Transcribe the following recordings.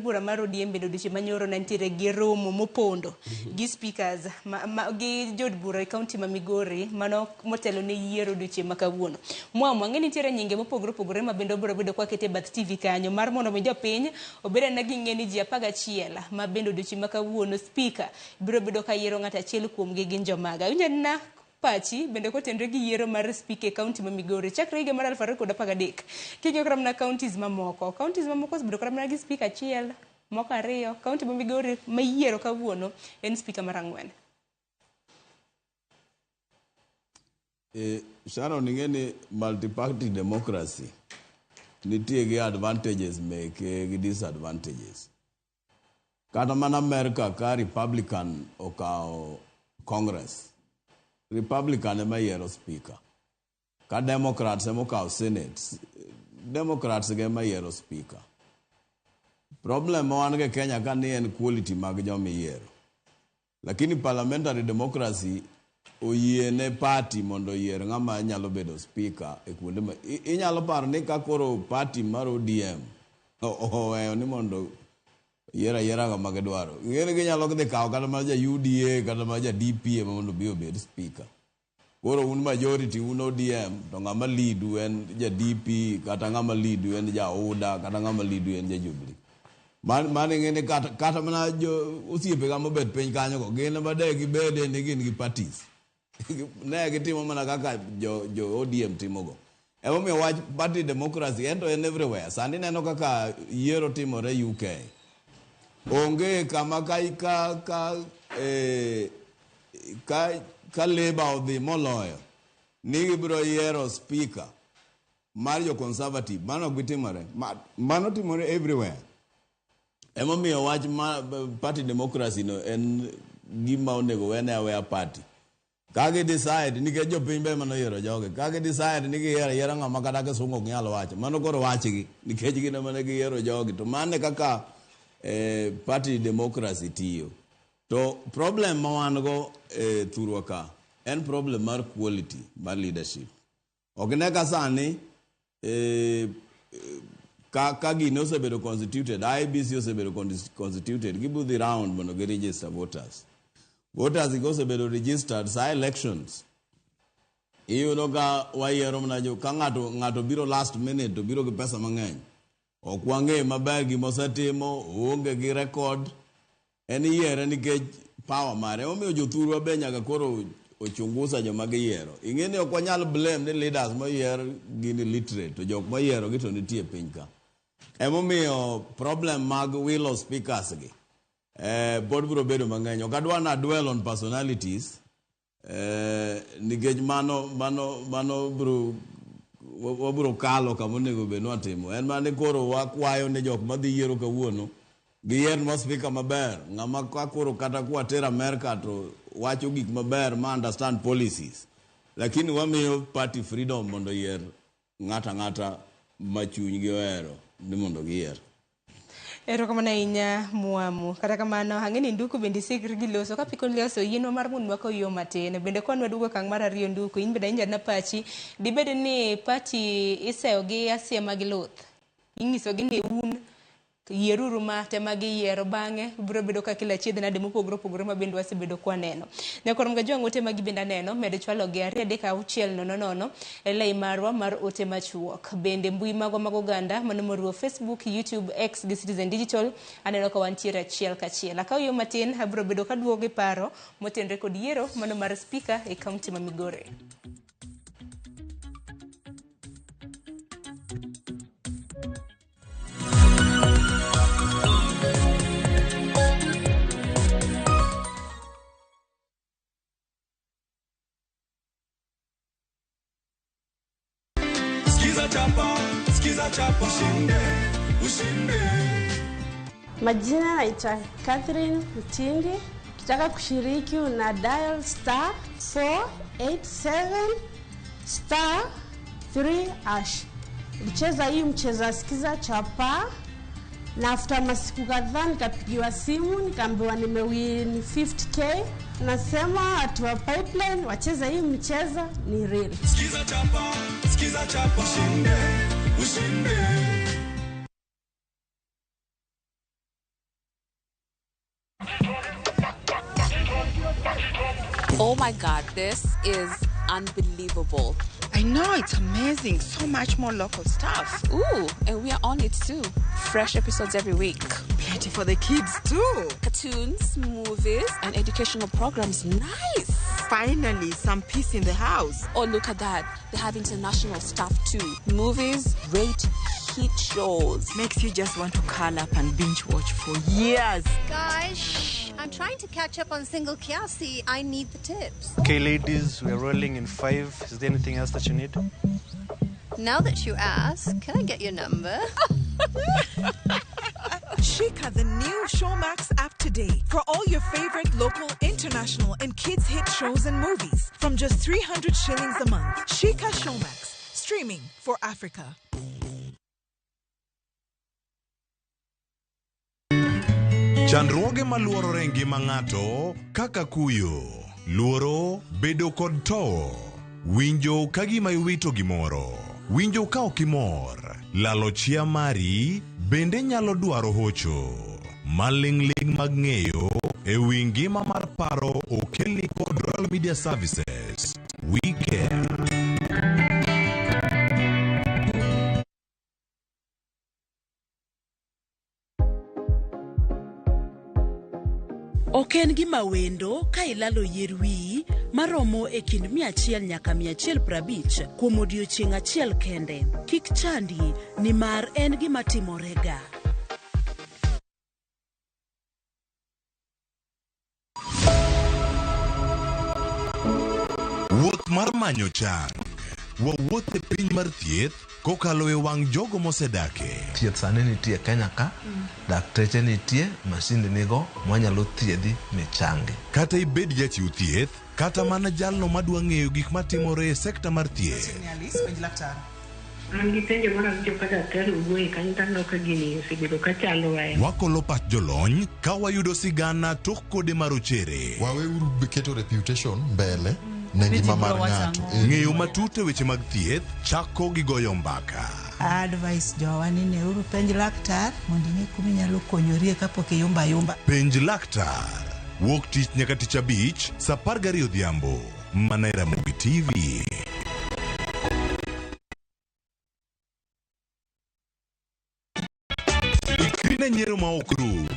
Bura mar ODM bende odiochieng' manyoro ne nitiere gi romo mopondo gi speakers gi jood bura e kaunti ma Migori mano motelo ne yiero odiochieng' ma kawuono. Mwamu ang'e nitiere nyinge mopogore opogore ma bende obiro bedo kwakete e bath TV kanyo mar mondo mi jopiny obed anena ging'e ni ji 11 ma bende odiochieng' ma kawuono speaker biro bedo ka yiero ng'ato achiel kuomgi gin jomaga. Awinjo anena pachi bende kotenre gi yiero mar speaker e kaunti ma Migori chakre higa mar 2013. King'iyo kata mana counties mamoko, counties mamoko osebedo kata mana gi speaker achiel, moko ariyo. Kaunti ma Migori ma iyiero kawuono en speaker mar 4. Sharon, ing'e ni multi-party democracy nitie gi advantages meke gi disadvantages. Kata mana America ka Republican okawo Congress, Republican ema yiero speaker. Ka Democrats ema okawo Senate, Democrats ge ema yiero speaker. Problem ma wan go e Kenya ka ni en quality mag joma iyiero. Lakini parliamentary democracy oyie ne party mondo oyier ng'ama nyalo bedo speaker e kuonde ma inyalo paro ni ka koro party mar ODM oweyo ni mondo yier ayiera ng'ama gidwaro. Ing'e ni ginyalo dhi kawo kata mana ja UDA kata mana ja DP ema mondo obi obed speaker. Koro un majority un ODM to ng'ama lead u en ja DP kata ng'ama lead u en ja UDA kata ng'ama lead u en ja Jubilee. Mano ing'e ni kata mana jo osiepega mobet piny kanyo go gin ema de gibede ni gin gi parties. Ne gitimo mana kaka jo ODM timogo. Emomiyo wach party democracy en to en everywhere. Sani neno kaka yiero timore UK. Onge kama ka Labour odhi moloyo ni gibiro yiero speaker mar jo Conservative. Mano ok bi timore. Mano timore everywhere. Emomiyo wach ma party democracy no en gima onego wene aweya party. Ka gi decide nikech jopiny be ema noyiero jogi. Ka gi decide ni giyiero ayiera ng'ama kata kisungu ok nyal wacho. Mano koro wachgi nikech gin ema ne giyiero jogi. To mano e kaka party democracy tiyo. To problem ma wan go e thurwa ka en problem mar quality mar leadership. Ok ine ka sani ka gini osebedo constituted, IEBC osebedo constituted, gibiro dhi round mondo gi register voters. Voters go osebedo registered sa elections. Iyudo ka wayiero mana jo ka ng'ato biro last minute to biro gi pesa mang'eny. Ok wang'e maber gima osetimo, oonge gi record. En iyiere nikech power mare. Emomiyo jothurwa be nyaka koro ochungusa joma giyiero. Ing'e ni ok wanyal blame ni leaders moyier gin illiterate to jok moyiero gi to nitie piny ka. Emomiyo problem mag wilo speakers gi pod biro bedo mang'eny. Ok adwa na dwell on personalities nikech mano biro wabiro kalo kama onego bed ni watimo. En mana ni koro wakwayo ni jok madhi yiero kawuono giyiernwa speaker maber. Ng'ama ka koro kata kwatero America to wacho gik maber ma understand policies. Lakini wamiyo party freedom mondo oyier ng'ato ang'ata ma chunygi ohero ni mondo giyier. Erokamano ahinya Mwamu. Kata kamano ang'e ni Nduku bende isikri gi loso. Kapok iloso yienwa mar mondo wakaw yo matin. Bende kwan waduogo okang' mar 2 Nduku, in bende awinjo na pachi. Dibed ni party iseyo gi asiema gi luth. Inyisogi ni un yieruru ma tema giyiero bang'e biro bedo ka kila achiedh nade mopogore opogore ma bende wasebedo kwaneno. Nyakwar Mgajwang' ote magi bende aneno med chwalo gi 2 3 6 0 0 e lay marwa mar ote machuok. Bende mbui magwa mag oganda mano moriwo Facebook, YouTube, X gi Citizen Digital aneno ka wantiere achiel kachiel. Akaw yo matin abiro bedo kaduogo gi paro motenre kod yiero mano mar speaker e kaunti ma Migori. Skiza chapa, skiza chapa, ushinde, ushinde. Majina naitwa Catherine Mtindi. Ukitaka kushiriki una dial star 487 star 3 hash. Nilicheza hii mchezo wa Skiza Chapa na after masiku kadhaa nikapigiwa simu nikaambiwa nimewin 50k. Nasema watu wa Pipeline wacheze hii mchezo ni real. Skiza chapa, skiza chapa, ushinde, ushinde. Oh my God, this is unbelievable. I know, it's amazing. So much more local stuff. Ooh, and we are on it too. Fresh episodes every week. Plenty for the kids too. Cartoons, movies, and educational programs. Nice. Finally, some peace in the house. Oh, look at that. They have international stuff too. Movies, great hit shows. Makes you just want to curl up and binge watch for years. Guys, shh. I'm trying to catch up on Single Kiasi. I need the tips. Okay, ladies, we're rolling in 5. Is there anything else that you need? Now that you ask, can I get your number? Shika the new Showmax app today for all your favorite local, international, and kids hit shows and movies from just 300 shillings a month. Shika Showmax, streaming for Africa. Chandruoge maluorore e ngima ng'ato kaka kuyo, luoro, bedo kod towo, winjo ka gima iwito gimoro, winjo ka ok imor, lalo chia mari bende nyalo dwaro hocho. Maling'ling' mag ng'eyo e wi ngima mar paro okelni kod Royal Media Services. We care. Ok en gima wendo ka ilalo yier wiyi maromo e kind 100 nyaka 150 kuom odiechieng' achiel kende. Kik chandi nimar en gima timorega. Wuoth mar manyo chang. Wawuoth e piny mar thieth kokalo e wang' jogo mosedake. Thieth sani nitie Kenya ka, dakteche nitie, mashinde nigo mwanyalo thiedhi michangi. Kata ibed jachiw thieth, kata mana jalno madwa ng'eyo gik matimore e sekta mar thieth. An gi penjo moro awinjo ka daktari owuoye kanyo to aneno ka gini osebedo ka chandowa e Wakolo pach jolony ka wayudo sigana tok kode marochere. Waweuru keto reputation mbele ne ngima mar ng'ato. Ng'eyo matut e weche mag thieth chako gi goyo mbaka. Advice jowa ni neuru penj laktar mondo ing'e kuma inyalo konyorie kapok iyumba yumba. Penj laktar. Wuok tich nyaka tich abich saa 12 odhiambo. Mana e Ramogi TV. Ikri ne nyiero ma ok rum.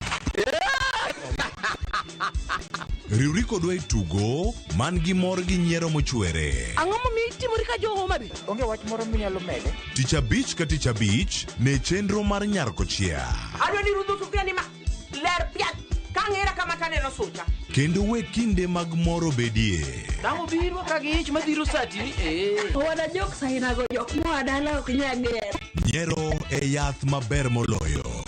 Riwri kodwa e tugo man gi mor gi nyiero mochwere. Ang'o momiyo itimori ka jo Homa Bay? Onge wach moro minyalo mede? Tich abich ka tich abich ne chenro mar Nyar Kochia. Adwa ni rudho sufuria ni ma ler piat ka ang'era kama taneno sucha. Kendo we kinde mag mor obedie. Dang' obiro ka gi ich madhiro sati ni ee. Wana jokes ainago jok moa dala ok nyal gero. Nyiero e yath maber moloyo.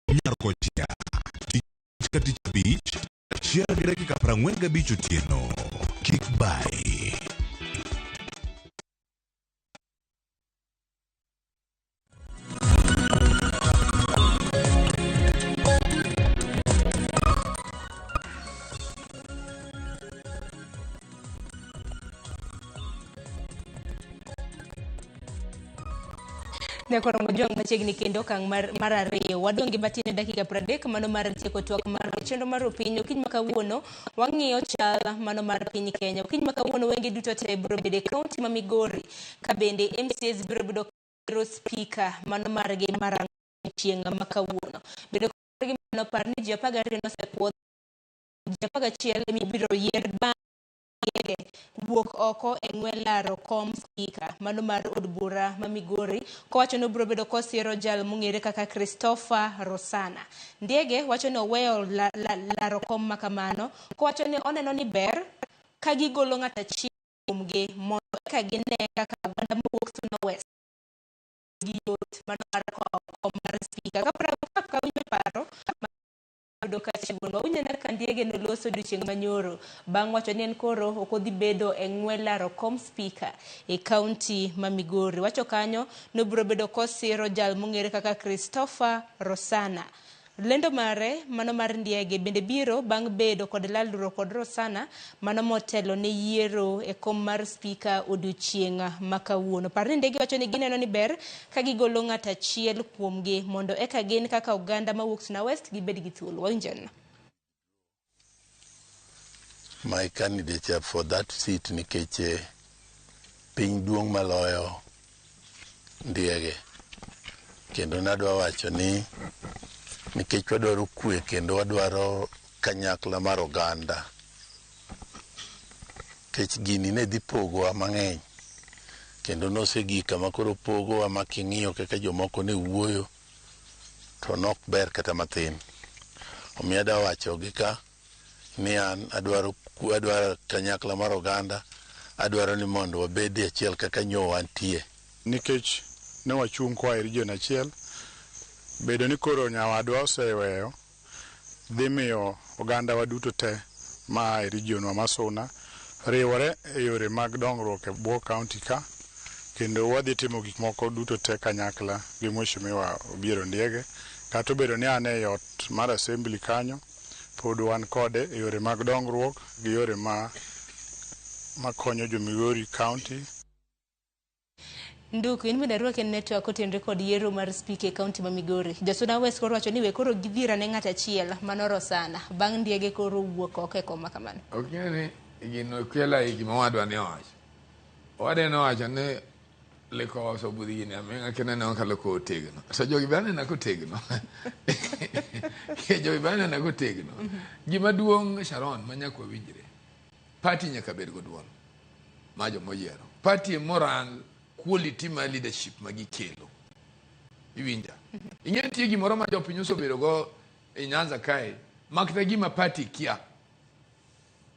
Nyar Kochia. Tich ka tich abich, 1:45 otieno. Kik bai. Nyakoro Mojwang' machiegni kendo okang' mar ariyo. Wadong' gi matin e dakika 30 mano mar tieko twak mar chenro mar opiny. Okinyi ma kawuono wang'iyo chal mano mar piny Kenya. Okinyi ma kawuono wenge duto te biro bedo e kaunti ma Migori ka bende MCAs biro bedo kero spika mano margi mar ang'wen chieng' ma kawuono. Bedo gi mano par ni ji 12 nosepuodh, ji 11 ema ibiro yier bang' wuok oko e ng'we laro kom spika mano mar od bura ma Migori kowacho ni obiro bedo kosiro jal mong'ere kaka Christopher Rosana. Ndiege wacho ni oweyo laro kom makamano kowacho ni oneno ni ber ka gigolo ng'at achiel kuomgi mondo eka gine kaka oganda mowuok Suna West gi yot mano mar kawo kom mar spika. Kapok awinjo paro yudo ka chiwonwa winjo ka Ndiege noloso odiochieng' manyoro bang' wacho ni en koro ok odhi bedo e ng'we laro kom spika e kaunti ma Migori. Wacho kanyo nobiro bedo kosiro jal mong'ere kaka Christopher Rosana. Lendo mare mano mar Ndiege bende biro bang' bedo kod lalruok kod Rosana mano motelo ne yiero e kom mar spika odiochieng' ma kawuono. Par ni Ndiege wacho ni gineno ni ber ka gigolo ng'at achiel kuomgi mondo eka gin kaka oganda mawuok Suna West gibed gi thuolo. Wawinjana. My candidature for that seat nikech piny duong' maloyo Ndiege kendo nadwa wacho ni nikech wadwaro kwe kendo wadwaro kanyakla mar oganda nikech gini ne dhi pogowa mang'eny kendo nosegik kama koro pogowa ma king'iyo kaka jomoko ne wuoyo to nok ber kata mathin. Omiyo adwa wacho gi ka ni an adwaro adwaro kanyakla mar oganda adwaro ni mondo wabed achiel kaka nyo wantie. Nikech ne wachung' koa e region achiel, bedo ni koro nyawadwa oseweyo dhi miyo oganda wa duto te ma e region wa ma Suna riwore e yore mag dongruok e bwo county ka kendo wadhi timo gik moko duto te kanyakla gi Mheshimiwa Obiero Ndiege. Kata obedo ni an e ot mar assembly kanyo, pod wan kode e yore mag dongruok gi yore ma makonyo jo Migori County. Nduku, in bende arwaki e network kotenore kod yiero mar spika e kaunti ma Migori. Josuna West koro wacho ni we koro gidhir ane ng'at achiel mano Rosana. Bang' Ndiege koro wuok oko e kom ma kamano. Ok ing'e ni gino kela e gima owadwa ne owacho. Owadwa ne owacho ni likoso budhi gini aming'a kendo aneno ka loko otegno. To jogi be aneno kotegno. Jogi be aneno kotegno. Gima duong' Sharon ma nyaka wawinjre. Party nyaka bed go duol ma joma oyiero. Party emorang quality mar leadership ma gikelo. Iwinja? Ing'e nitie gimoro ma jopiny osebedo go e Nyanza kae ma kata gima party kia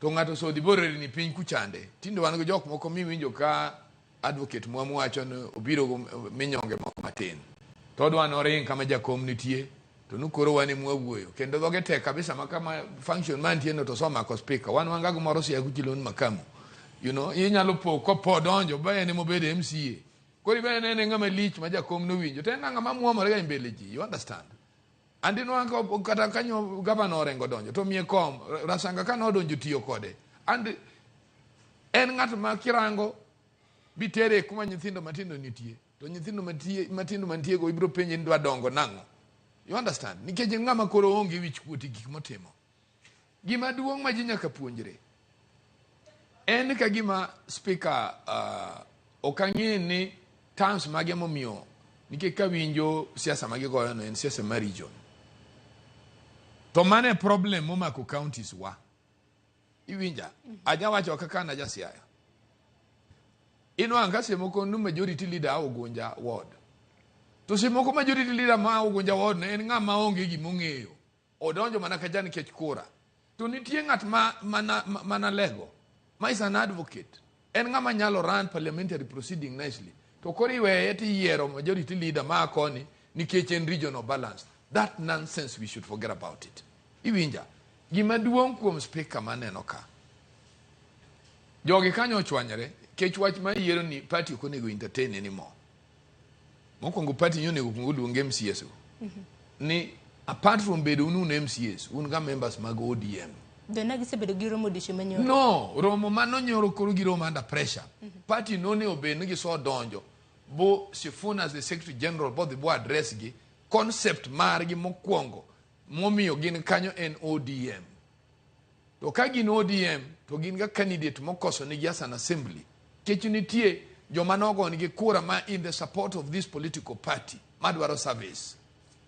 to ng'ato osodhi borerni piny kuchande. Tinde wan gi jok moko miwinjo ka advocate Mwamu wacho ni obiro go minyonge moko matin. To odwa noring kama jakom nitie to nu koro wan ema wawuoyo kendo dhoge tek kabisa ma kama function mantie no to osemako speaker wan wan ga gimoro siya kuchilon makamu inyalo po kopo donjo ba en emobedo MCA koro ibe nene ng'ama lich ma jakom nowinjo to en ng'ama muomore ga e mbele ji, you understand? And inwang'o kata kanyo gavana Orengo donjo to miye kom Rasanga ka nodonjo tiyo kode and en ng'at ma kirango bitere kuma nyithindo matindo nitie to nyithindo matindo mantie go ibiro penje ni dwa dongo nang'o, you understand? Nikech en ng'ama koro onge wich kuot e gik motimo. Gima duong' ma ji nyaka puonjre en ka gima speaker ok ang'e ni terms mage momiyo nikech kawinjo siasa ma gigoyo no en siasa mar region to mano e problem momako counties wa. Iwinja? Aja wacho kaka an aja Siaya inwang' ka seche moko nu majority leader a Ugunja ward to seche moko majority leader ma Ugunja ward no en ng'ama onge gimong'eyo odonjo mana kacha nikech kura to nitie ng'at ma mana mana lego ma is an advocate en ng'ama nyalo run parliamentary proceeding nicely to koro iweye tiyiero majority leader ma koni nikech en regional balance. That nonsense, we should forget about it. Iwinja? Gima duong' kuom speaker maneno ka jogi kanyo ochwanyore kech wach mar yiero ni party ok onego entertain anymore. Mokwongo party ni onego kuong oluong MCAs go ni apart from bedo un MCAs un ga members mag ODM. Dona gisebedo gi romo odiochieng' manyoro. No romo mano nyoro koro giromo under pressure. Party nonego bed ni gisodonjo bo Sifuna as the secretary general bodhi bo address gi concept margi mokwongo momiyo gin kanyo en ODM. To ka gin ODM to gin ga candidate mokoso nigi as an assembly kech nitie joma nogonigi kura ma in the support of this political party madwaro service.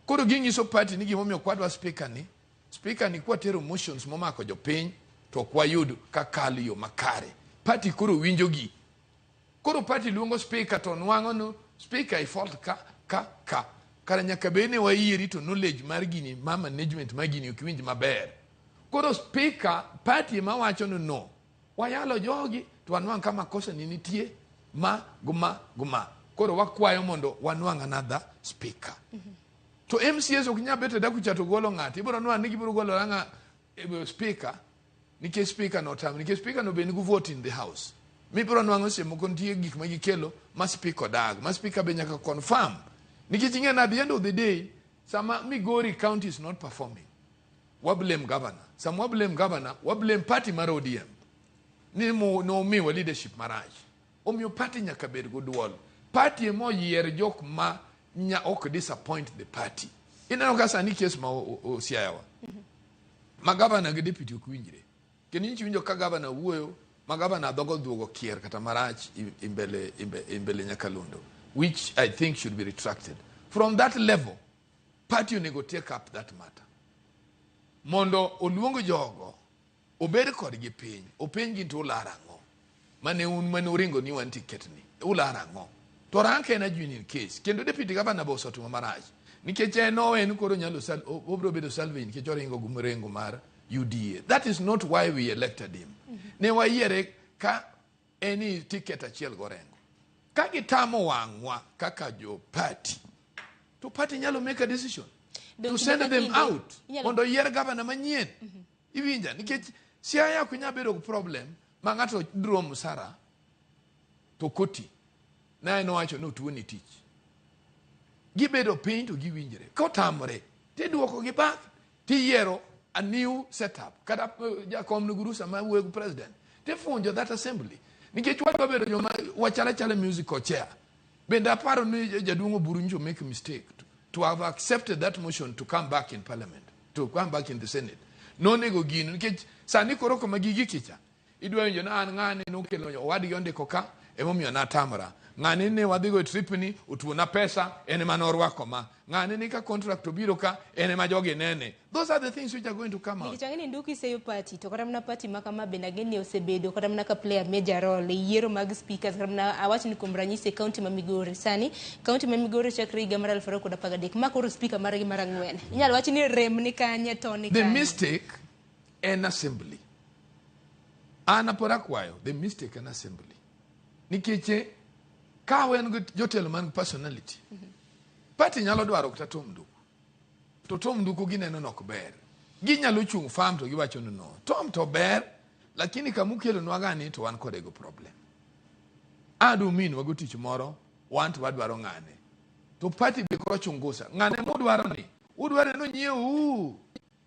Koro ginyiso party ni gimomiyo kwadwa speaker ni speaker ni kwatero motions momako jopiny to ok wayud kakalo yo makare. Party koro winjo gi. Koro party luongo speaker to nwang'o ni speaker i fault ka ka ka kara nyaka bed ni wayieri to knowledge mar gini ma management mar gini ok iwinj maber. Koro speaker party ema wacho ni no wayalo jogi to wanwang' ka makosa ni nitie ma guma guma koro wakwayo mondo wanwang' another speaker. To MCAs ok nyal bet e dakucha to golo ng'ato ibiro nwang' ni gibiro golo ang'a speaker nikech speaker no otam nikech speaker no be nigi vote in the house mibiro nwang'o seche moko nitie gik ma gikelo ma speaker odag ma speaker be nyaka confirm nikech ing'e na at the end of the day. Sama Migori County is not performing, wa blame governor. Sama wa blame governor, wa blame party mar ODM. Ni mo nomiwa leadership marach. Omiyo party nyaka bed go duol. Party ema oyier jok ma nya ok disappoint the party. Ineno ka sani case ma Siaya wa. Ma governor gi deputy ok winjre. Kendo nyichi winjo ka governor wuoyo, ma governor dhogo duogo kier kata marach imbele Nyakalondo, which I think should be retracted. From that level, party onego take up that matter. Mondo oluong jogo, obed kodgi piny, openjgi to ular ang'o. Mane un mane uringo ni wan ticket ni, ular ang'o. To rank en a genuine case. Kendo deputy governor be osetimo marach. Nikech en owen koro nyalo obiro bedo salvage nikech oringo gi mrengo mar UDA. That is not why we elected him. Ne wayiere ka en ticket achiel gorengo. Ka gitamo wang'wa kaka jo party, to party nyalo make a decision to send them out mondo oyier governor manyien. Iwinja nikech Siaya ok nyal bedo gi problem ma ng'ato draw msara to koti na en owacho ni otuoni tich. Gibedo piny to giwinjre. Kotamore tiduoko gi back tiyiero a new setup. Kata jakom nigi rusa mar wuoyo gi president tifunjo that assembly. Nikech wadwa bedo joma wachal achala musical chair. Bende aparo ni jaduong' Oburu nyocha make mistake to have accepted that motion to come back in parliament, to come back in the Senate. Nonego gino nikech sani koro koma gigi kicha. Idwa winjo ni an ng'ani nokelo owadgi ondiko ka emomiyo natamra. Ng'ani ne wadhigo e trip ni otuona pesa en ema norwako ma. Ng'ani ni ka contract obiro ka en ema jogi nene. Those are the things which are going to come out. Nikech ang'e ni Nduku iseyo party to kata mana party ma kama bende ang'e ni osebedo kata mana ka play a major role e yiero mag speakers kata mana awach ni kuom ranyisi e county ma Migori. Sani county ma Migori chakre higa mar 2013 ma koro speaker margi mar 4. Inyalo wach ni rem ni kanye to ni The kanye. mistake en assembly. An apod akwayo the mistake en assembly. Nikech ka wan gi jotelo man gi personality, party nyalo dwaro kata Tom Nduku. To Tom Nduku gineno ni ok ber. Ginyalo chung' firm to giwacho ni no. Tom to ber, lakini kamukelonwa gani to wan kode go problem. Adu minwa go tich moro, wan to wadwaro ng'ane. To party be koro chungusa. Ng'ane mudwaro ni, udware ni onyiewu,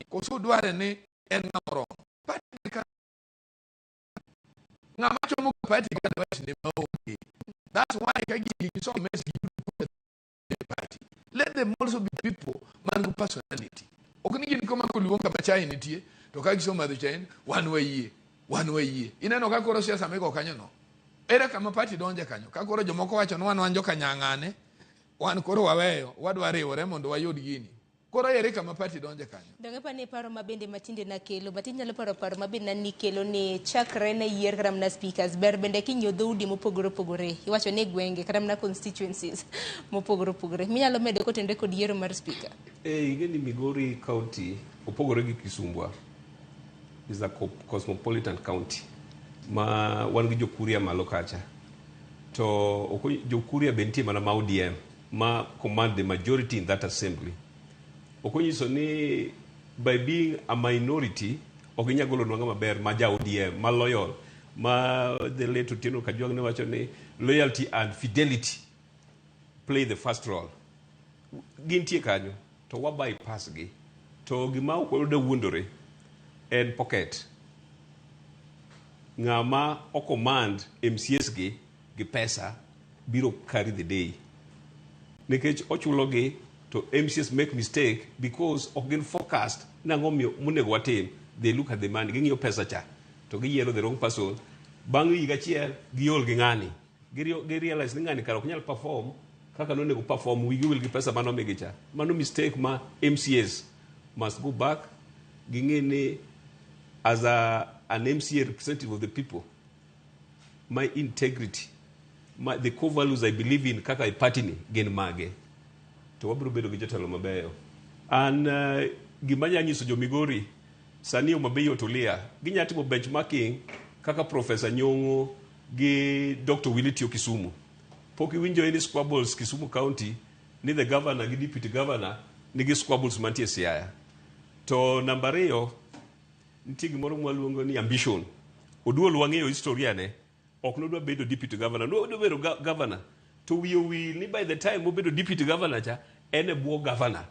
koso udware ni en ng'ama oromo. Party be ka ng'ama chomo party ka advice ne maonge. That's why ka gigi giso mess gi party. Let them also be people man gi personality. Ok ni gin koma koluong kama chai nitie, to ka gisomadho chai, wan wayie, wan wayie. Ineno ka koro siasa migo kanyo no. Ere kama party donje kanyo? Ka koro jomoko wacho ni wan wan joka nyang'ane, wan koro waweyo, wadwa riwore mondo wayud gini. Koro ere kama party donje kanyo? Donge pa ni paro mabende matinde nakelo, matin nyalo paro paro mabende nanikelo ni chakre ne yier kata mana speakers, ber bende king'iyo dhoudi mopogore opogore, iwacho ni gwenge kata mana constituencies mopogore opogore. Minyalo medo kotenore kod yiero mar speaker. Ing'e ni Migori County opogore gi Kisumbwa. Is a cosmopolitan county ma wan gi jokuria malo kacha. To jokuria be nitie mana ma ODM ma command the majority in that assembly. Ok onyiso ni by being a minority ok ginyal golonwa ng'ama ber ma ja ODM ma loyal ma the late Otieno Kajwang' ne wacho ni loyalty and fidelity play the first role. Gintie kanyo to wa bypass gi. To gima ok wadwa wuondore en pocket. Ng'ama o command MCAs gi pesa biro carry the day. Nikech ochulo gi to MCAs make mistake because ok gin focused ni ang'o monego watim. They look at the money, ging'iyo pesa cha to giyiero the wrong person. Bang' higa achiel giol gi ng'ani. Gi realize ni ng'ani kara ok nyal perform kaka nonego perform, wigi wil gi pesa manomigi cha. Mano mistake ma MCAs must go back ging'e ni as an MCA representative of the people, my integrity, the core values I believe in kaka e party ni gin mage. To wabiro bedo gi jotelo mabeyo. An gima anya nyiso jo Migori sani Homa Bay otulia, ginya timo benchmarking kaka Professor Nyong'o gi Dr. Willy tiyo Kisumu. Pok iwinjo any squabbles Kisumu County ni the governor gi deputy governor nigi squabbles mantie Siaya. To namba 2, nitie gimoro mwaluongo ni ambition. Oduol wang'eyo historia ne, ok nodwa bedo deputy governor, nodwa bedo governor. To wiye owil ni by the time obedo deputy governor cha, en e bwo governor.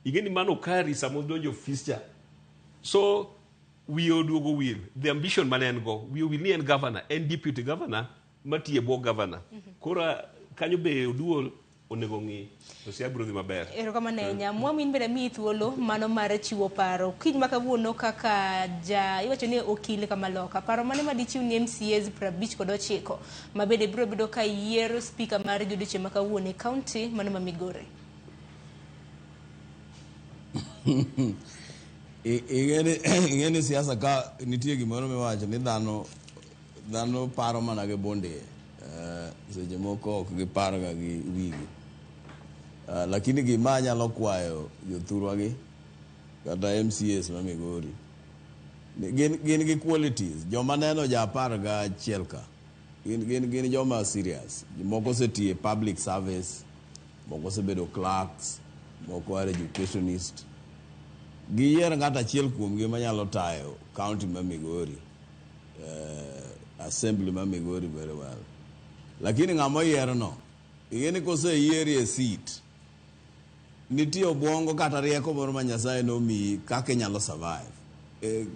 Ing'e ni mano kari sama odonjo ofis cha. So wiye oduogo wil the ambition mane en go wiye owil ni en governor en deputy governor matiyo e bwo governor. Koro kanyo be Oduol onego ng'i to Siaya biro dhi maber. Erokamano ahinya. Mwamu in bende amiyi thuolo mano mar chiwo paro. Kiny ma kawuono kaka ja iwacho ni okil kamaloka. Paro mane ma dichiw ni MCAs 59 ma bende biro bedo ka yiero speaker margi odiochieng' ma kawuono e county mano ma Migori? Ing'e ni siasa ka nitie gimoro miwacho ni dhano dhano paro mana gi bund iye. Seche moko ok gipar ga gi wigi. Lakini gima anyalo kwayo jothurwa gi kata MCAs ma Migori gin, gin gi qualities. Joma neno ja 11 ka gin, gin, gin joma serious. Moko osetiyo e public service, moko osebedo clerks, moko are educationist. Giyier ng'ato achiel kuomgi manyalo tayo county ma Migori, assembly ma Migori very well. Lakini ng'ama oyier no, ing'e ni koseyieri e seat, nitie obwongo kata rieko moro ma Nyasaye nomiyi kaka inyalo survive.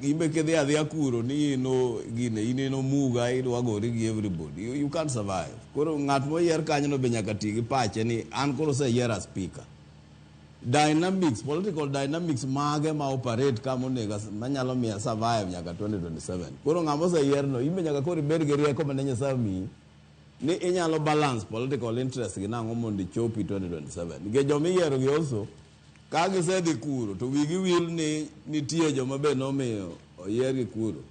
In be kidhi adhiya kuro ni in o gine in in omuga idwa gori gi everybody, you can't survive. Koro ng'at moyier kanyo no be nyaka ti gi pache ni an koro oseyiera speaker. Dynamics, political dynamics mage ma operate ka monego manyalo miya survive nyaka 2027. Koro ng'ama oseyier no, in be nyaka koro ibed gi rieko mane Nyasaye omiyi ni inyalo balance political interest gi nang'o mondo ichopi 2027. Nikech joma iyiero gi also, ka gisedhi kuro to wigi wil ni nitie joma be nomiyo oyiergi kuro.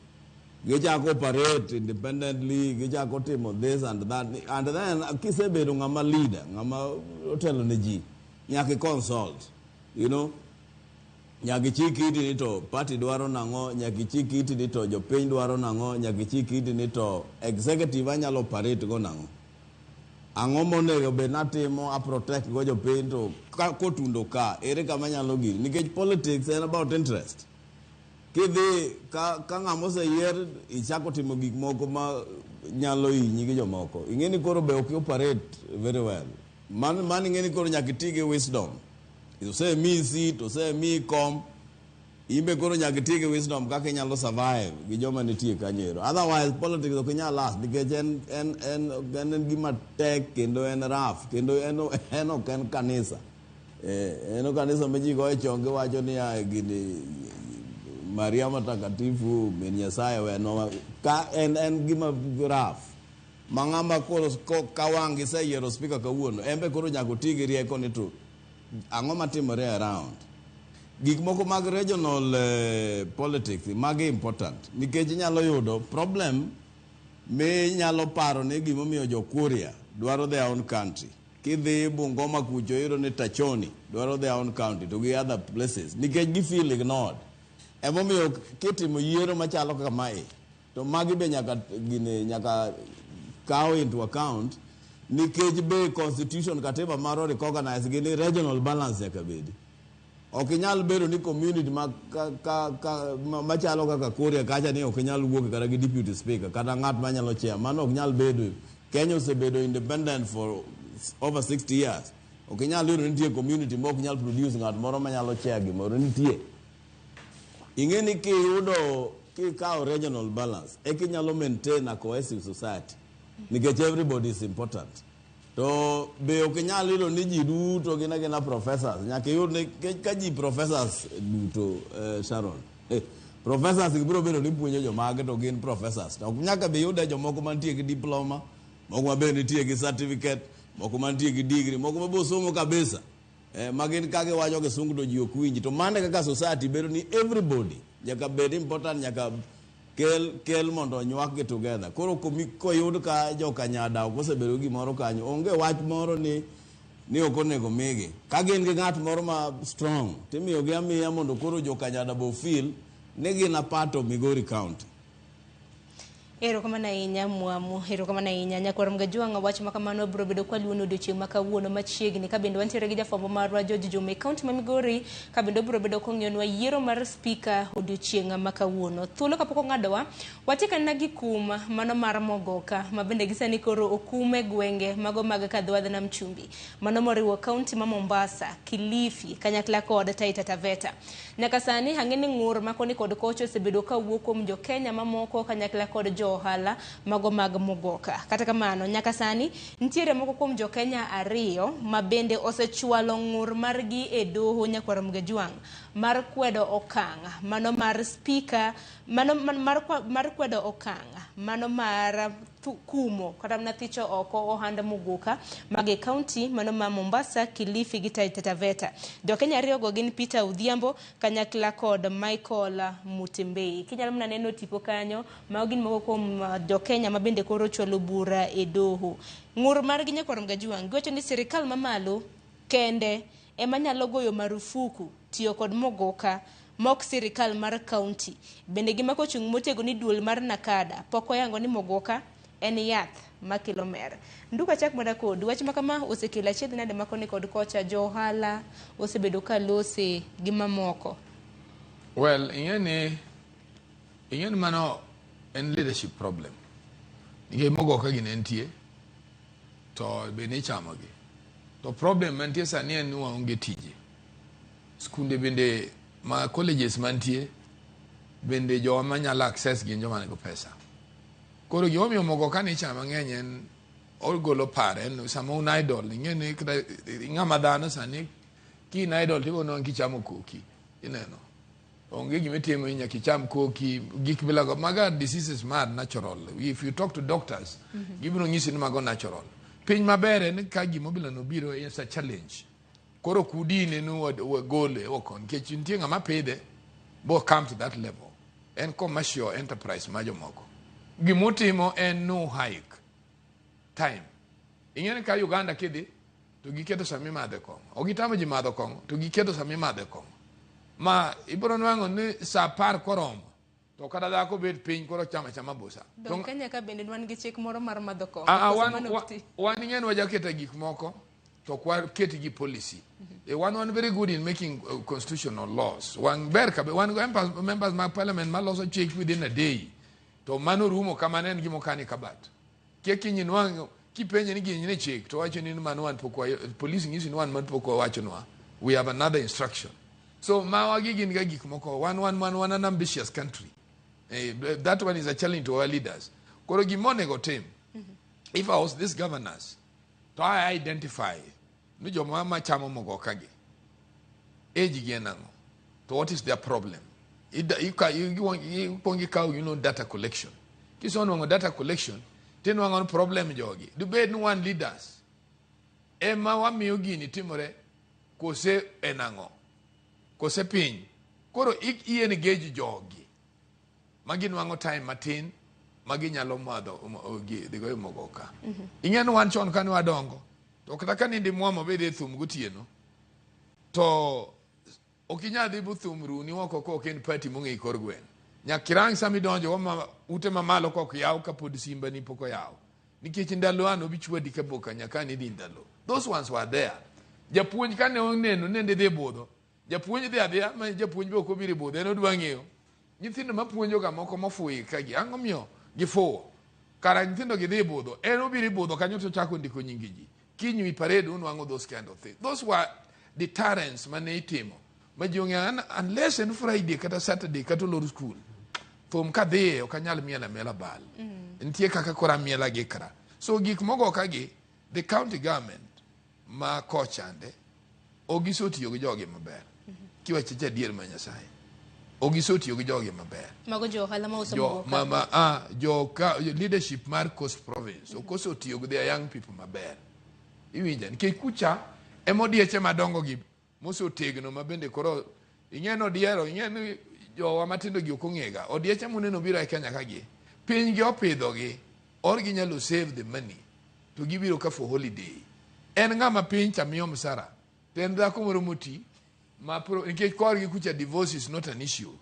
Gichako operate independently, gichako timo this and that. And then kisebedo ng'ama leader, ng'ama otelo ne ji, nyaka i consult, you know. Nyaka ichik iti ni to party dwaro nang'o, nyaka ichik iti ni to jopiny dwaro nang'o, nyaka ichik iti ni to executive anyalo operate go nang'o. Ang'o monego bed natimo a protect go jopiny to ka kotundo ka, ere kama anyalo gini. Nikech politics en about interest. Kidhi ka, ka ng'ama oseyier ichako timo gik moko ma nyalo hinyi gi jomoko. Ing'e ni koro be ok operate very well. Man, man ing'e ni koro nyaka iti gi wisdom. Osemiyi seat, osemiyi kom, in be koro nyaka iti gi wisdom kaka inyalo survive gi joma nitie kanyo ero. Otherwise politics ok inyal last nikech en, en, en, en, en gima tek kendo en rough kendo en, en ok en kanisa. En kanisa ma ji goye chong giwacho niya gini Maria Matakatifu min Nyasaye wenwa ka en, en gima rough. Ma ng'ama koro ka wang' giseyiero speaker kawuono, en be koro nyaka oti gi rieko ni to ang'o matimore around. Gik moko mag regional politics magi important nikech inyalo yudo problem minyalo paro ni gimomiyo jo Kuria dwaro their own country. Kidhi Bungoma kucho iyudo ni Tachoni dwaro their own county to gi other places nikech gi feel ignored. Emomiyo kitimo yiero machalo kaka mae to magi be nyaka gine nyaka kaw into account nikech be constitution katiba marwa recognize gi ni regional balance nyaka bedi. Ok inyal bedo ni community ma, ka, ka, ka, ma, machalo kaka Kuria kacha ni ok inyal wuok kata gi deputy speaker kata ng'at manyalo chair. Mano ok nyal bedo. Kenya osebedo independent for over 60 years. Ok inyal yudo ni nitie community ma ok nyal produce ng'at moro manyalo chair gimoro. Nitie. Ing'e ni kiyudo kikawo regional balance eka inyalo maintain a cohesive society nikech everybody is important. To be ok inyal yudo ni ji duto gin agina professors. Nyaka iyud ni ka ji professors duto, Sharon, professors gi biro bedo ni puonjo jomage to gin professors. To ok nyaka be iyude jomoko mantie gi diploma, moko ma be nitie gi certificate, moko mantie gi degree, moko ma be osomo kabisa. Ma gin ka giwacho kisungu to ji ok winji. To mano e kaka society bedo ni everybody nyaka bed important, nyaka kel, kel mondo onywak gi together. Koro koyud ka jokanyada ok osebedo gi gimoro kanyo, onge wach moro ni ni ok onego migi. Ka gin gi ng'at moro ma strong, timiyogi amiya mondo koro jokanyada bo feel ni gin a part of Migori County. Erokamano ahinya Mwamu, erokamano ahinya nyakwar Mgajwang'. Wach ma kamano biro bedo kwaluono odiochieng' ma kawuono machiegni, ka bende wantiere gi jafwambo marwa George Juma e kaunti ma Migori, ka bende obiro bedo kong'iyonwa yiero mar spika odiochieng' ma kawuono. Thuolo kapok ong'adowa, watiekana gi kum mano mar Mogoka, ma bende gisani koro okum e gwenge mago mag Kadhwadh Nam Chumbi, mano moriwo kaunti ma Mombasa, Kilifi, kanyakla kod Taita Taveta. Nyaka sani ang'e ni ng'ur ma koni kod kocha osebedo kawuok kuom jo Kenya mamoko kanyakla kod jo ohala mago mag Mogoka. Kata kamano, nyaka sani nitiere moko kuom jo Kenya 2 ma bende osechwalo ng'ur margi e doho nyakwar Mgajwang' mar kwedo okang' mano mar spika mano mar kwedo okang' mano mar kumo kata mana thicho oko ohand Muguka mag e kaunti mano ma Mombasa, Kilifi gi Taita Taveta. Jo Kenya 2 go gin Peter Odhiambo kanyakla kod Michael Mutembei. Kinyalo mana neno tipo kanyo, mago gin moko kuom jo Kenya ma bende koro chwalo bura e doho. Ng'ur margi nyakwar Mgajwang' giwacho ni sirikal mamalo kende ema nyalo goyo marufuku tiyo kod Muguka mok sirikal mar kaunti. Bende gimako chung' motegno ni duol mar Nakada pok oyango ni Muguka en yath makelo mer. Nduka chak mana kod wach ma kama osekelo achiedh nade makoni kod kocha jo ohala osebedo ka lose gi mamoko. Well, ing'e ni mano en leadership problem. Nikech Muguka gi ne nitie to be ne ichamogi. To problem mantie sani en ni waonge tije. Skunde bende ma colleges mantie bende jowa manyalo access gin joma nigi pesa. Koro gimomiyo Muguka ni ichamo mang'eny en ogolo paro en sama un idle ing'e ni ng'ama dhano sani ki in idle tibono kichamo koki ineno. Onge gimitimo nyaka icham koki gik bilago maga diseases mar natural. If you talk to doctors gibiro nyisi ni mago natural. Piny maber en ka gimobilo no biro is a challenge. Koro kudine ni wagole oko nikech nitie ng'ama pidhe bo come to that level. En commercial enterprise ma jomoko. Gimotimo en no hike time. Ing'e ni ka Uganda kidhi to giketo sama imadhe kong'o. Ok gitamo ji madho kong'o to giketo sama imadhe kong'o. Ma ibiro nwang'o ni sa 10 koromo to kata dhako bet piny koro chama chama busa. Dong Kenya ka bende wan gi chik moro mar madho kong'o. Wan ing'e ni wajaketa gik moko to ok waket gi policy. Wan very good in making constitutional laws. Wan ber kabe wan members mag parliament maloso chik within a day. To mano rumo kama ne en gima okani kabat. Kia kiny nwang'o kipenje ni gini ne chik to wacho ni mano wan pok police ng'isi ni wan man pok wawachonwa. We have another instruction. So mawagi gin ga gik moko wan an ambitious country. That one is a challenge to our leaders. Koro gima onego tim. If I was these governors, to I identify ni joma machamo Muguka gi age gi en ang'o, to what is their problem? Ikuongo ikaw data collection. Kisenwang'o data collection, tinwang'o ni problem jogi. Dibed ni wan leaders ema wamiyo gini timore kose en ang'o, kose piny. Koro i engage jogi ma ginwang'o time matin ma ginyalo madho dhigo e Muguka. Ing'e ni wan chon kane wadongo to kata ka nindi mwamo bede e thum gotieno to ok inyal dhi bu thum runi oko ka ok en party mong'e kor gweng'. Nyaka irang sama idonjo ma ute mamalo kok yaw kapod simba ni pok oyaw. Nikech ndalo an obi chwadi ka boka nyaka ni dhi ndalo. Those ones were there. Japuonj kane oneno nende dhi budho. Japuonj dhi adhiya ma japuonj be ok obiro budho en odwa ng'eyo. Nyithindo mapuonjo ga moko mofuyi ka gi ang'o miyo gifuwo. Kara nyithindo gi dhi budho en obiro budho kanyo to chako ndiko nying ji. Kiny parade unwang'o those kind of things. Those were deterrents mane itimo. Ma ji ong'eyo unless en Friday kata Saturday kata olor school. Thum kadhiye ok anyal miel amiela bal. Nitie kaka koro amiela gi kra. So gik mogo ka gi the county government ma kochande ok gisotiyo gi jogi maber. Kiwacho adier ma Nyasaye. Ok gisotiyo gi jogi maber. Mago jo ohala mauso Jo Muguka. mama jo ka, leadership mar Coast Province ok osotiyo gi their young people maber. Iwinja nikech kucha ema odieche madongo gi mosetegno ma bende koro ing'e ni odiero ing'e ni jowa matindo gi ok ong'ega odieche moneno biro e Kenya ka gi piny gi opidho gi or ginyalo save the money to gibiro ka for holiday en ng'ama piny cha miyo msara to en dhako moro moti ma pro, nikech korgi kucha divorce is not an issue.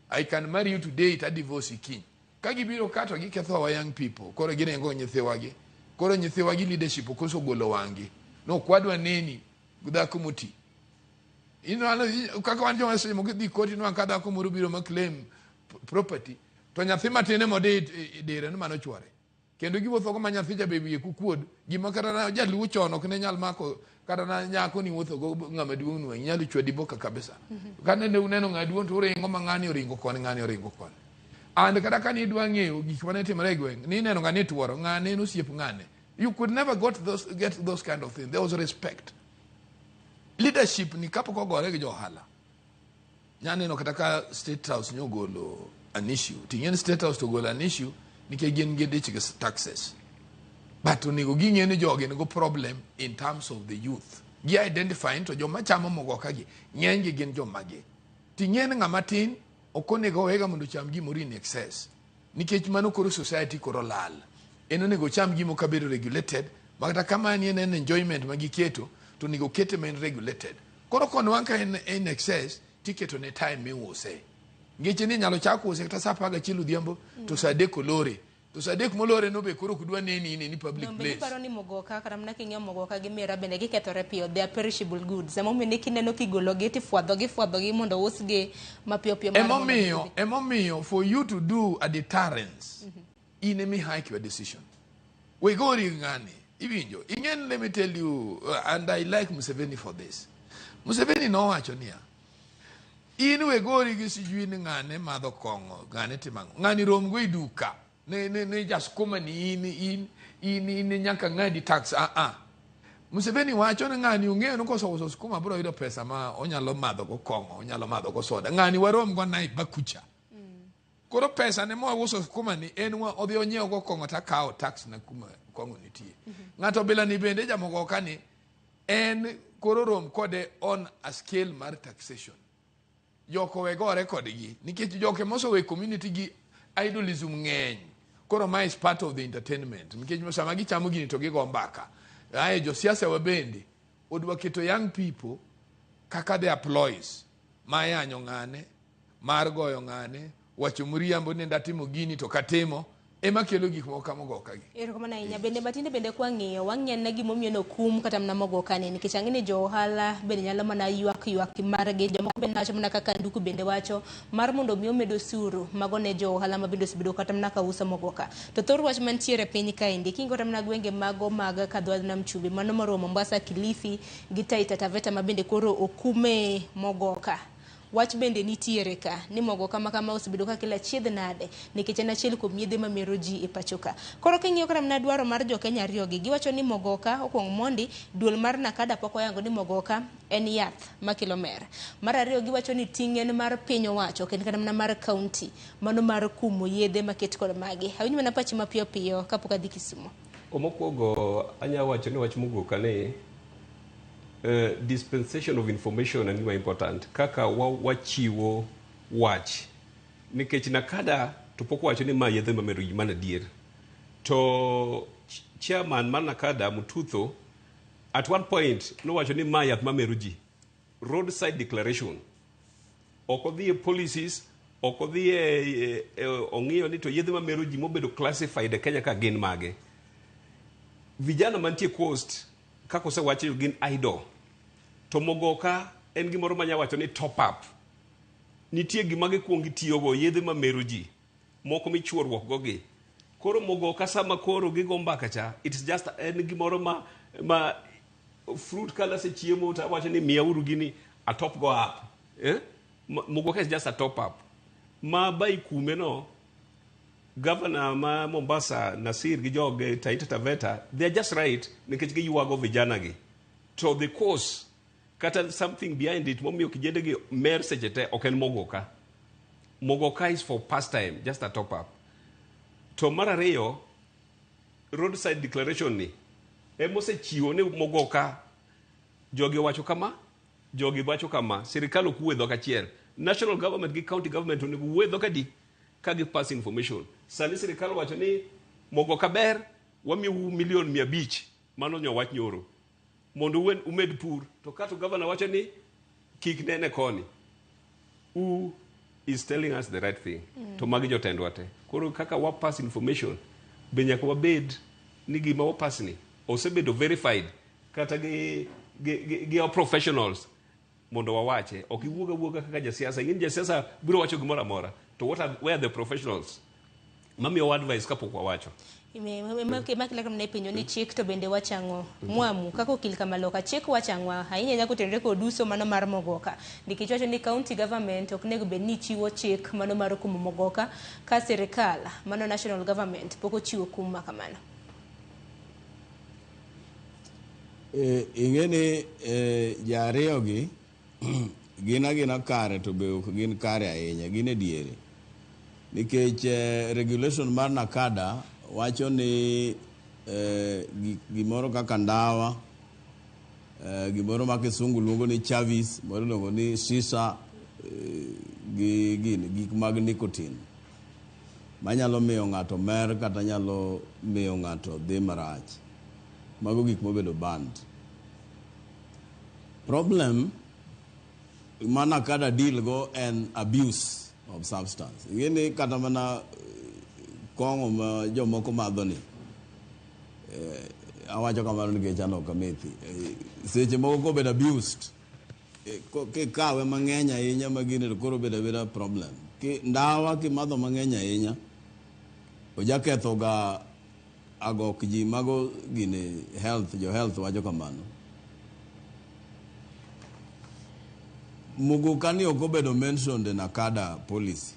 I can marry you today to divorce kiny. Ka gibiro ka to giketho our young people. Koro giringo nyithiwagi. Koro nyithiwagi leadership okoso golo wang'gi. No kwadwa neni dhako moti. Inwalo kaka wan joma seche moko dhi koti nwang' ka dhako moro biro ma claim property to nyathi matin ema odi dire ni mano chwore. Kendo giwuotho go ma nyathi cha be wiye kukuod. Gima kata na jaluo chon ok ne nyal mako kata na nyako ni wuotho go ng'ama duong' nwang' inyalo chwadi boka kabisa. Ka ne uneno ng'ama duong' to uringo ma ng'ani oringo koni ng'ani oringo koni. And kata ka nidwa ng'eyo gik mane timore e gweng' nineno ng'ani tuoro ng'ane en osiep ng'ane. You could never get those kind of things. There was respect. Leadership ni kapok ogore gi jo ohala. Nyaneno kata ka State House nyogolo an issue. Ting'e ni State House to ogolo an issue nikech gin gidich gi taxes. But onego ging'e ni jogi nigo problem in terms of the youth. Gi identify to joma chamo mogoka gi ng'eny gi gin jomage. Ting'e ni ng'ama tin ok onego owega mondo ocham gimoro in excess. Nikech mano koro society koro lal. En onego ocham gimo kabedo regulated, ma kata kama ni en enjoyment ma giketo, to onego kete ma en regulated. Koro konwang' ka en in excess, tiketo ne time miuse. Ngeche ni inyalo chak use kata saa 11 odhiambo, to saa 3 olore. To saa 3 molore no be koro ok dwa neni in any public Donbe place. iparo ni mogoka kata mana king'iyo mogoka gi miraa bende gikethore piyo, they are perishable goods. Emomiyo ni kineno kigologi tifwadhogi ifwadhogi mondo ousgi mapiyo piyo mar mondo Emomiyo for you to do a deterrence, in emi hike your decision. We gori ng'ani, iwinjo. Ing'en, let me tell you, and I like Museveni for this. Museveni nowacho niya, in we gori gi sijui ni ng'ane madho kong'o, ng'ane timo ang'o. Ng'ani rom go e duka. Ne jaskuma ni in nyaka ng'adi tax. Ah, ah. Museveni wacho ni ng'ani ong'eyo ni koso uso skuma biro yudo pesa ma onyalo madho go kong'o, onyalo madho go soda. Ng'ani warom go nai bakucha. Koro pesa ne mo uso skuma ni en wa odhi onyiew go kong'o ta kawo tax na kuma kong'o nitie. Ng'ato bila ni bende jamogoka ni en koro rom kode on a scale mar taxation. Joko we gore kodgi nikech joke mosowe community gi idolism ng'eny. Koro ma is part of the entertainment nikech sama gichamo gini to gigo mbaka. Ae josiasa wa bende odwa keto young people kaka their ploys ma yanyo ng'ane, mar goyo ng'ane, wacho mriambo ni ndatimo gini to katimo, ema kelo gik moko kamogoka gi. Erokamano ahinya. Bende matinde bende kwang'iyo, wang'iyo ne gimomiyo nokum kata mana mogoka ni, nikech ang'e ni jo ohala bende nyalo mana ywak ywak margi, jomoko bende wacho mana kaka Nduku bende wacho, mar mondo mi omed osuru mago ne jo ohala ma bende osebedo kata mana ka uso mogoka. To thor wach mantiere piny kaendi, kingo kata mana gwenge mago mag Kadhwa Nam Chumbi, mano moriwo Mombasa, Kilifi gi Taita Taveta ma bende koro okume mogoka. Wach bende nitiere ka ni mogo kama kama osebedo ka kelo achiedh nade nikech en achiel kuom yedhe mamero ji e pacho ka. Koro king'iyo kata mana dwaro mar jo Kenya ariyo gi, giwacho ni mogoka okuong mondi, duol mar NACADA pok oyango ni mogoka en yath makelo mer. Mar ariyo giwacho ni ting' en mar piny owacho, ok en kata mana mar county, mano mar kumo yedhe maket kod magi. Awinj mana pachi mapiyo piyo kapok adhi Kisumu. Mokwongo anya wacho ni wach mogoka ni dispensation of information en gima important kaka wachiwo wach nikech NACADA to pok owacho ni ma yedhe mamero ji mana adier to chairman mar NACADA Mututho at one point nowacho ni ma yath mamero ji roadside declaration ok odhi e policies ok odhi e ong'iyo ni to yedhe mamero ji mobedo classified e Kenya ka gin mage. Vijana mantie coast kaka osewacho gin idle to mogoka en gimoro manya wacho ni top up. Nitie gima gikuongo gitiyogo yedhe mamero ji moko michuoruok go gi. Koro mogoka sama koro gigo mbaka cha it's just en gimoro ma fruit kala chiemo to awacho ni miya uru gini a top go up. Mogoka is just a top up. Ma bai kume no Governor ma Mombasa Nasir gi joge Taita Taveta they are just right nikech giywago vijana gi. To the cause kata something behind it momiyo kijende gi mer seche te ok en mogoka. Mogoka is for pastime, just a top up. To mar ariyo roadside declaration ni emosechiwo ni mogoka jogi owacho kama, jogi wacho kama, sirikal ok wuo e dhok achiel. National government gi county government onego wuo e dhok adi ka gi pass information. Sani sirikal wacho ni mogoka ber, wamiyou milion 500, mano nyo wach nyoro. Mondo umed pur, to kato governor wacho ni kik nene koni. Who is telling us the right thing? To magi jotendwa te. Koro kaka wa pass information be nyaka wabed ni gima wa pass ni osebedo verified kata gi our professionals mondo wawache. Ok iwuog awuoga kaka jasiasa. Ing'e ni jasiasa biro wacho gimoro amora. To where are the professionals mamiyowa advice kapok wawacho? Makilakam ne penjo ni chik to bende wachang'o Mwamu kaka okil kamaloka chik wachang'o ahinya ahinya kotenore kod uso mano mar mogoka nikech wacho ni county government ok onego bed ni chiwo chik mano mar kumo mogoka ka sirikal mano national government pok ochiwo kum ma kamano. Ing'e ni jariyo gi gin agina kare to be ok gin kare ahinya, gin e diere. Nikech regulation mar NACADA wacho ni gimoro kaka ndawa, gimoro ma kisungu luongo ni chavis, moro iluongo ni shisha, gi gini, gik mag nicotine manyalo miyo ng'ato mer kata nyalo miyo ng'ato dhi marach. Mago gik mobedo banned. Problem ma NACADA deal go en abuse of substance. Ing'e ni kata mana kong'o ma jomoko madho ni, awacho kamano nikech an ok amethi. Seche moko kobedo abused, kikawe mang'eny ahinya ma gini to koro bedo abeda problem. Ndawa kimadho mang'eny ahinya, ojaketho ga agok ji mago gini health, jo health wacho kamano. Muguka ni ok obedo mentioned e NACADA policy.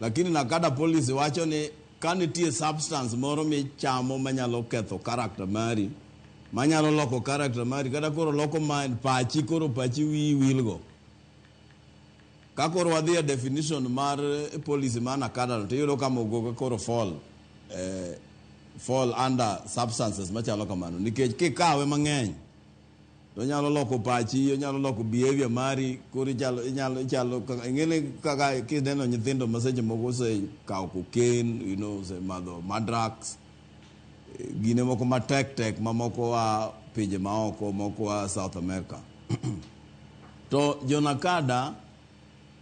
Lakini NACADA policy wacho ni ka nitie substance moro michamo manyalo ketho character mari, manyalo loko character mari, kata koro loko mind, pachi, koro pachi wiyi wilgo. Ka koro wadhi e definition mar policy mar NACADA no, tiyudo ka muguka koro fall under substances machalo kamano. Nikech kikawe mang'eny, to onyalo loko pachi, onyalo loko behavior mari, koro ichalo kaka, ing'e ni kaka kineno nyithindo ma seche moko osekawo cocaine, osemadho madrugs, gine moko matek tek ma moko a pinje maoko, moko a South America. To jo NACADA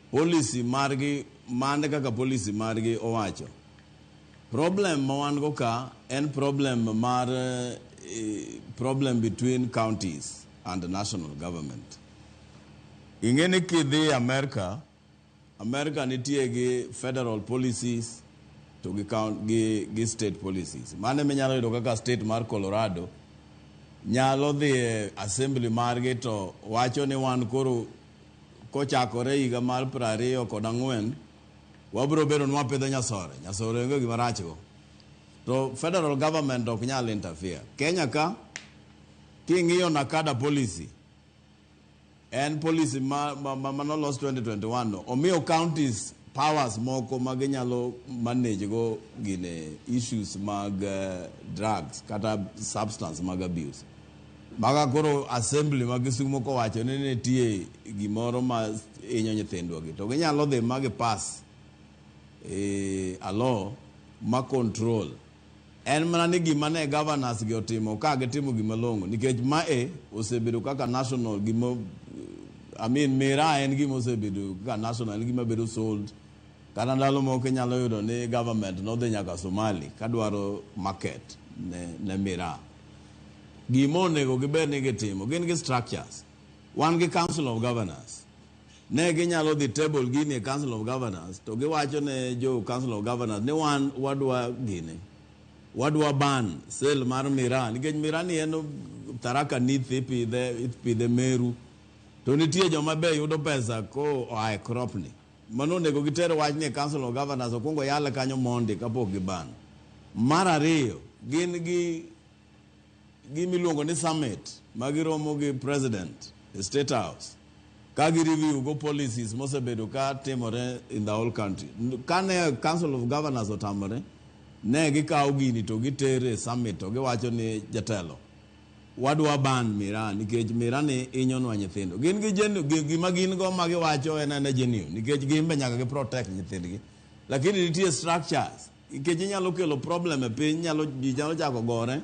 policy margi, mane kaka policy margi owacho. Problem ma wan go ka en problem mar problem between counties and the national government. Ing'e ni kidhi America, America nitie gi federal policies to gi count, gi state policies. Mane minyalo yudo kaka state mar Colorado nyalo dhi e assembly margi to wacho ni wan koro kochakore higa mar 24 wabiro bedo ni wapidho nyasore. Nyasore onge gima rach go. To federal government ok nyal interfere. Kenya ka king'iyo NACADA policy, en policy ma nolos 2021 no, omiyo counties powers moko ma ginyalo manage go gine issues mag drugs kata substance mag abuse. Maga koro assembly ma Kisumu kowacho ni nitie gimoro ma hinyo nyithindwa gi, to ginyalo dhi ma gi pass a law ma control. En mana ni gima ne governors gi otimo ka gitimo gima long'o, nikech mae osebedo kaka national gima, I mean, miraa en gima osebedo kaka national, en gima bedo sold. Kata ndalo moko inyalo yudo ni government nodhi nyaka Somali kadwaro market ne miraa. Gima onego gibed ni gitimo, gin gi structures. Wan gi Council of Governors. Ne ginyalo dhi table gini e Council of Governors, to giwacho ne jo Council of Governors ni wan wadwa gini. Wadwa ban sale mar miraa, nikech miraa ni en Tharaka Nithi ipidhe Meru. To nitie joma be yudo pesa ko oa e crop ni. Mano onego giter wach ni e Council of Governors okuongo yale kanyo mondi kapok giban. Mar ariyo, gin gi gima iluongo ni summit ma giromo gi president e State House ka gi review go policies mosebedo ka timore in the whole country. Kane Council of Governors otamore, ne gikawo gini to gitere e summit to giwacho ni jatelo, wadwa ban miraa nikech miraa ni hinyonwa nyithindo. Gin gi gima gin go ma giwacho en ena genuine, nikech gin be nyaka gi protect nyithindgi. Lakini nitie structures, nikech inyalo kelo problem e piny, ji nyalo chako gore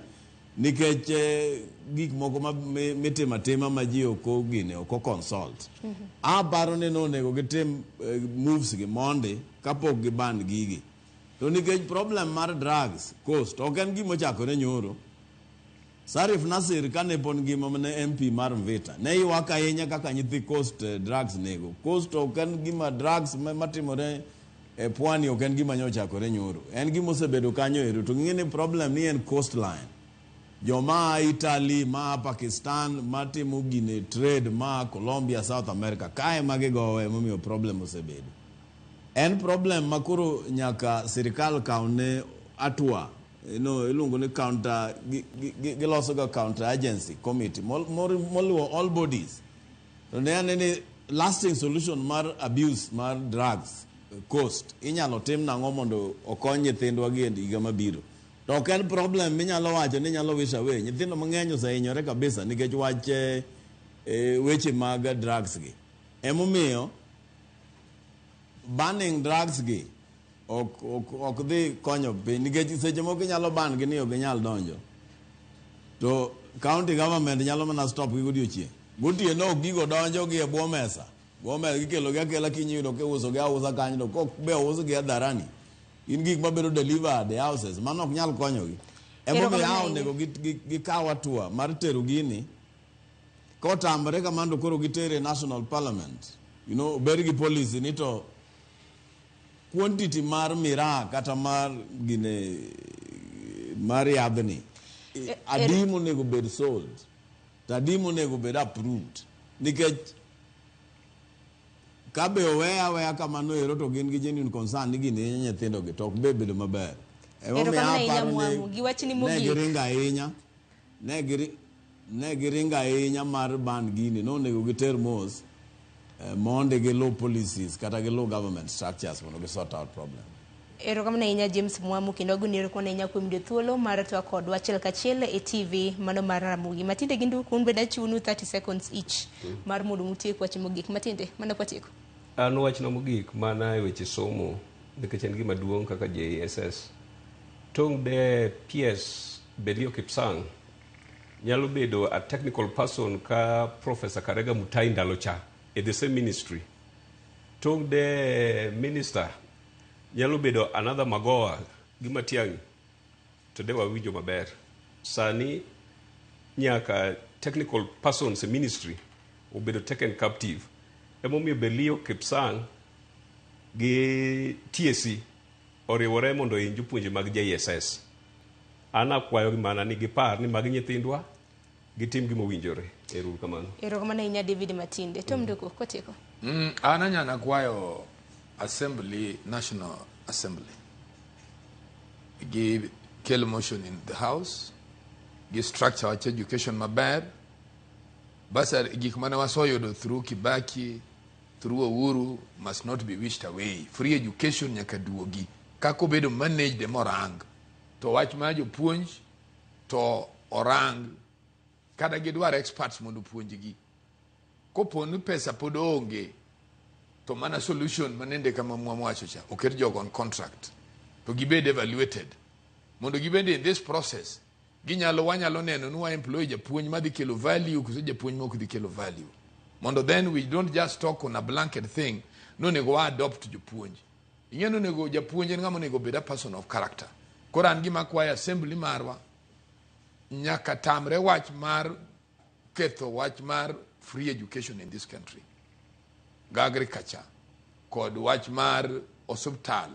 nikech gik moko ma mitimo atima ma ji ok ogine, ok consult. Aparo ni nonego gitim moves gi mondi kapok giban gigi. To nikech problem mar drugs coast ok en gima ochakore nyoro. Sarif Nasir kane pod ngima mane MP mar Mvita ne ywak ahinya kaka nyithi coast drugs nego. Coast ok en gima drugs matimore e pwani ok en gima nyochakore nyoro. En gima osebedo kanyo ero to ging'e ni problem ni en coastline. Joma a Italy, ma a Pakistan, matimo gine trade, ma a Colombia, South America, kae ma gigowe emomiyo problem osebedo. En problem ma koro nyaka sirikal kawne hatua. No, iluongo ni counter, giloso ga counter agency committee moluwo all bodies. To ne ane ni lasting solution mar abuse mar drugs coast inyalo tim nang'o mondo okony nyithindwa gi e higa mabiro. To ok en problem minyalo wacho ni inyalo wish away. Nyithindo mang'eny osehinyore kabisa nikech wach weche mag drugs gi. Emomiyo banning drugs gi ok dhi konyo piny nikech seche moko inyalo ban gi ni ok ginyal donjo. To county government nyalo mana stop gi godiochieng'. Gotieno ok gigo donjo gi e bwo mesa. Bwo mesa gikelo gi akela kiny iyudo kiuso gi ausa kanyo to kok be ous gi hadharani. In gik mabedo delivered e houses mano ok nyal konyogi. Emomiyo Erokamano onego gikaw hatua mar tero gini. Kotamore kamano to koro gitere national parliament. You know, obed gi policy ni to quantity mar miraa kata mar gine mar yadhni adi monego bed sold to adi monego bed approved nikech ka be oweya aweya kamano ero to gin gi genuine concern ni gini hinyo nyithindo gi to ok be bedo maber. Emomiyo Erokamano ahinya aparo ni Mwamu. Gi wachni ne mogik. giringo ahinya ne giringo ahinya mar ban gini nonego giter mos mondi giluw policies kata giluw government structures mondo gi sort out problem. Erokamano ahinya James Mwamu kendo agoni erokamano ahinya kuom yudo thuolo mar twak kodwa achiel kachiel e TV mano mar Ramogi. Matinde gi Nduku un bende achiwonu 30 seconds each mar mondo mutiek wach mogik. Matinde, mano kwatieko. An wachna mogik mana e weche somo nikech en gima duong' kaka JSS. Tong' de PS Belio Kipsang nyalo bedo a technical person ka Professor Karega Mutai ndalo cha e the same ministry. Tong' de minister nyalo bedo another Magoha gi Matiang'i to de wawinjo maber. Sani nyaka technical persons e ministry obedo taken captive. Emomiyo Belio Kipsang gi TSC oriwore mondo ohiny jopuonje mag JSS. An akwayogi mana ni gipar ni magi nyithindwa, gitim gima owinjore. Ero uru kamano. Erokamano ahinya David Matinde. Tom Nduku, kwatieko. An anyalo kwayo Assembly, National Assembly gi kel motion in the house gi structure wach education maber basari gik mane wasoyudo through Kibaki through Uhuru must not be wished away. Free education nyaka duogi kaka obedo managed emorang to wach mar jopuonj to orang kata gidwar experts mondo opuonjgi kopo ni pesa pod onge to mana solution manende kama Mwamu wacho cha oket jogo on contract to gibed evaluated mondo gibende in this process ginyalo wanyalo neno ni wa employ japuonj madhi kelo value koso japuonj ma ok dhi kelo value mondo then we don't just talk on a blanket thing nonego wa adopt jopuonj ing'e nonego japuonj en ng'ama onego bed a person of character koro an gima akwayo assembly marwa nyaka tamre wach mar ketho wach mar free education in this country ga agriculture kod wach mar osiptal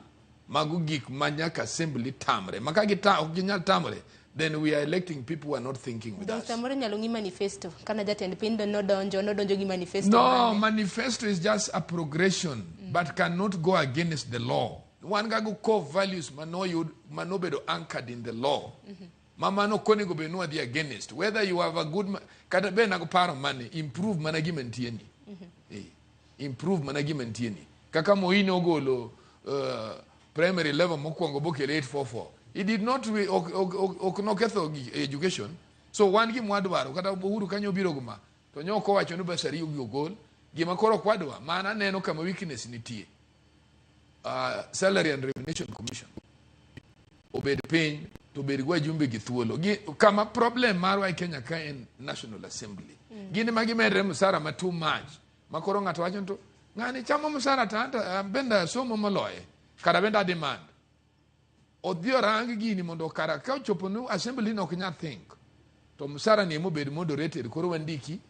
mago gik ma nyaka assembly tamre ma ka ok ginyal tamre then we are electing people who are not thinking with Dong us samoro inyalo ng'i manifesto. Kana jatend piny nodonjo gi manifesto. No, mane. manifesto is just a progression, but cannot go against the law. Wan gago core values manoyud manobedo anchored in the law. Ma mano ok onego bed ni wadhi against. Whether you have a good kata be nago paro mane improve mana gima nitie ni. Improve mana gima nitie ni. Kaka Moi nogolo primary level mokwongo bokelo 844. He did not ok noketho education. So wan gima wadwaro kata Uhuru kanyo obiro go ma to nyo ok owacho ni bursary gi ogol gima koro ok wadwa mana aneno kama weakness nitie. Salary and Remuneration Commission obed piny to bed gi wajumbe gi thuolo. Kama problem marwa e Kenya ka en National Assembly. Gin ema gimedre msara ma too much. Ma koro ng'ato wacho ni to ng'ani chamo msara to anto bende asomo moloye. Kara bende a demand. Odhi orang gini mondo kara ka ochopo ni assembly no ok nyal think to msara ni emobed moderated koro wandiki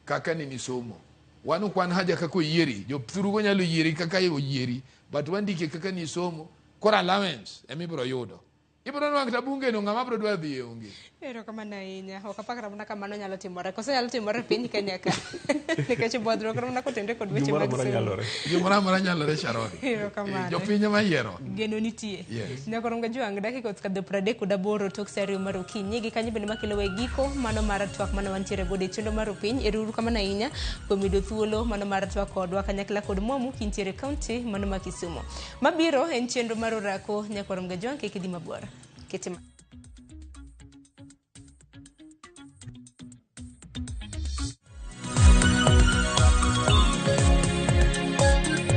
kaka nini somo. Wan ok wan haja kaka oyieri, jothurugo nyalo yieri kaka oyieri, but wandike kaka ni somo, koro allowance ema ibiro yudo. Ibiro nwang'o kata bunge no ng'ama biro dwa dhi e onge. Erokamano ahinya. Ok apakra mana kamano nyalo timore. Koso nyalo timore e piny Kenya ka. Nikech bodhruok mana kotenre kod weche Gimoro mag amora somo. nyalore. Gimoro amora nyalore Sharon. Erokamano. Jopiny ema yiero. Geno nitie. Yes. Nyakoronga Jwang' dakika okadho 38 tok sa 2 mar okinyi. Gi kanyo bende makelo e giko mano mar twak mane wantiere godo e chenro mar opiny. Ero uru kamano ahinya kuom yudo thuolo mano mar twak kodwa kanyakla kod Mwamu kintiere kaunti mano ma Kisumu. Mabiro en chenro mar orako. Nyakoronga Jwang' kik idhi mabor. Kete ma